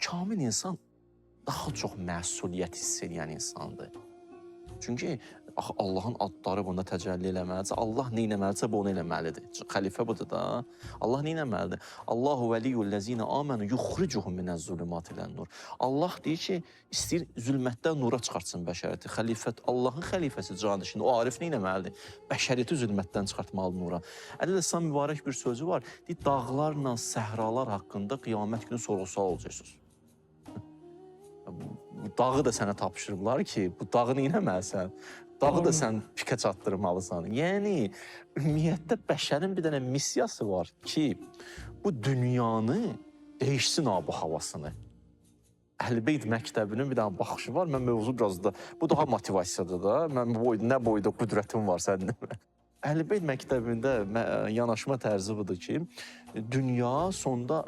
Kamil insan daha çox məsuliyyət hiss edən insandır. Çünki axı Allahın adları bunda təcəlli eləməlidirsə, Allah nə etməlidirsə, bu onu eləməlidir. Xəlifə budur da. Allah nə etməlidir? Allahu veliyyullezina amenu yuxricuhum minəz-zulumati ilen-nur. Allah deyir ki, istəyir zülmətdən nura çıxartsın bəşəriyyəti. Xəlifət, Allahın xəlifəsi canişini, o arif nə etməlidir? Bəşəriyyəti zülmətdən çıxartmalı nura. Əli Əleyhissalam mübarək bir sözü var. Deyir, dağlarla səhralar haqqında qiyamət günü sorğu-sual olacaqsınız. Bu dağı da sənə tapşırıblar ki, bu dağı nə etməlisən? Dağı da sən pikə çatdırmalısan. Yəni ümumiyyətdə bəşərin bir dənə missiyası var ki, bu dünyanı dəyişsin ab havasını. Əhl-i Beyt məktəbinin bir dənə baxışı var. Mən mövzu biraz da bu daha motivasiyadır da. Mən bu boyda nə boyda qüdrətim var sənin. Əhl-i Beyt məktəbində yanaşma tərzi budur ki, dünya sonda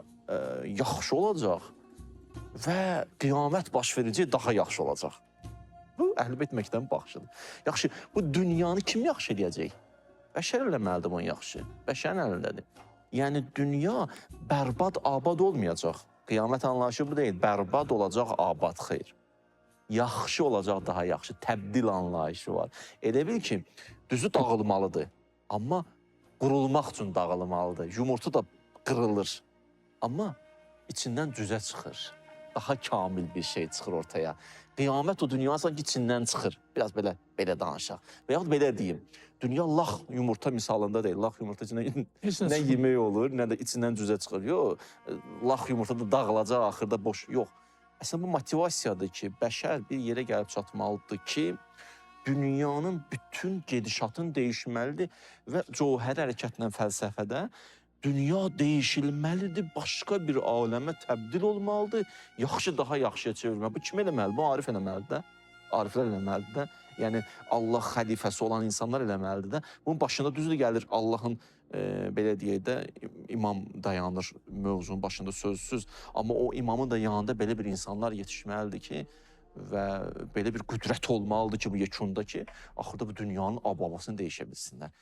yaxşı olacaq və qiyamət baş verəcək, daha yaxşı olacaq. Bu Əhl-i Beyt məktəbinin baxışıdır. Yaxşı, bu dünyanı kim yaxşı eləyəcək? Bəşər eləməlidir bunu yaxşı. Bəşərin əlindədir. Yəni dünya bərbad abad olmayacaq. Qiyamət anlayışı bu deyil. Bərbad olacaq, abad xeyr. Yaxşı olacaq, daha yaxşı. Təbdil anlayışı var. Elə bil ki, düzü dağılmalıdır. Amma qurulmaq üçün dağılmalıdır. Yumurta da qırılır. Amma içindən cüzə çıxır. Daha kamil bir şey çıxır ortaya. Qiyamət o dünyanın sanki içindən çıxır. Biraz belə danışaq. Və yaxud belə deyim. Dünya lax yumurta misalında deyil. Lax yumurta içindən nə yemək olur, nə də içindən cüzə çıxır. Yox, lax yumurta da dağılacaq axırda boş. Yox. Əslində bu motivasiyadır ki, bəşər bir yerə gəlib çatmalıdır ki, dünyanın bütün gedişatın dəyişməlidir və cövhəri hərəkətlə fəlsəfədə dünya dəyişilməlidir, başqa bir aləmə təbdil olmalıdır, yaxşı daha yaxşıya çevrilməli. Bu kim eləməlidir? Bu arif eləməlidir də. Ariflər eləməlidir də. Yəni Allah xəlifəsi olan insanlar eləməlidir də. Bunun başında düzdür gəlir Allahın belə deyək də imam dayanır mövzunun başında sözsüz. Amma o imamın da yanında belə bir insanlar yetişməlidir ki, və belə bir qüdrət olmalıdır ki, bu yekunda ki, axırda bu dünyanın ab-havasını dəyişə bilsinlər.